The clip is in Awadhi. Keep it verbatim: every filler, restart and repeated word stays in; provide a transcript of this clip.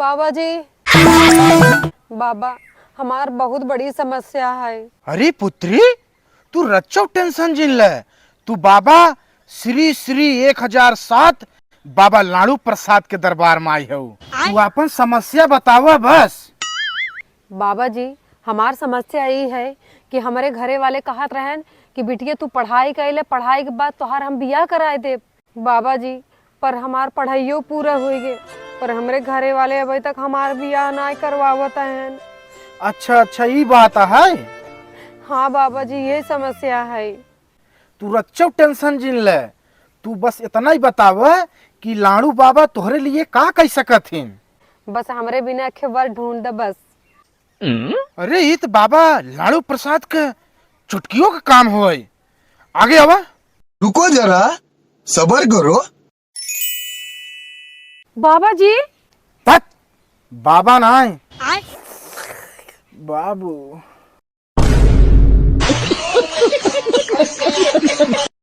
बाबा जी, बाबा, हमार बहुत बड़ी समस्या है। अरे पुत्री, तू रच्चो tension जिन ले। तू बाबा श्री श्री एक हजार सात बाबा लाड़ू प्रसाद के दरबार में आई हऊ। तू आपन समस्या बतावा बस। बाबा जी, हमार समस्या ई है कि हमरे घरे वाले कहत रहन कि बिटिया, तू पढ़ाई कइले, पढ़ाई के बाद तोहार हम बियाह कराए देब। बाबा जी, पर हमार पढ़ाइयो पूरा होइ गे, पर हमरे घरे वाले अबे तक हमार बियाह नाय करवावत हैं। अच्छा अच्छा, ई बात है। हाँ बाबा जी, ये समस्या है। तू रच्चो tension जिन ले, तू बस इतना ही बताव कि लाड़ू बाबा तोहरे लिए का कह सकत हिन। बस हमरे बिना एक वर ढूंढ दे बस। अरे, ई त बाबा लाड़ू प्रसाद के चुटकियों का काम होय। आगे आवा। रुको जरा, सबर करो। बाबा जी। तत, बाबा ना आए। आए। बाबू।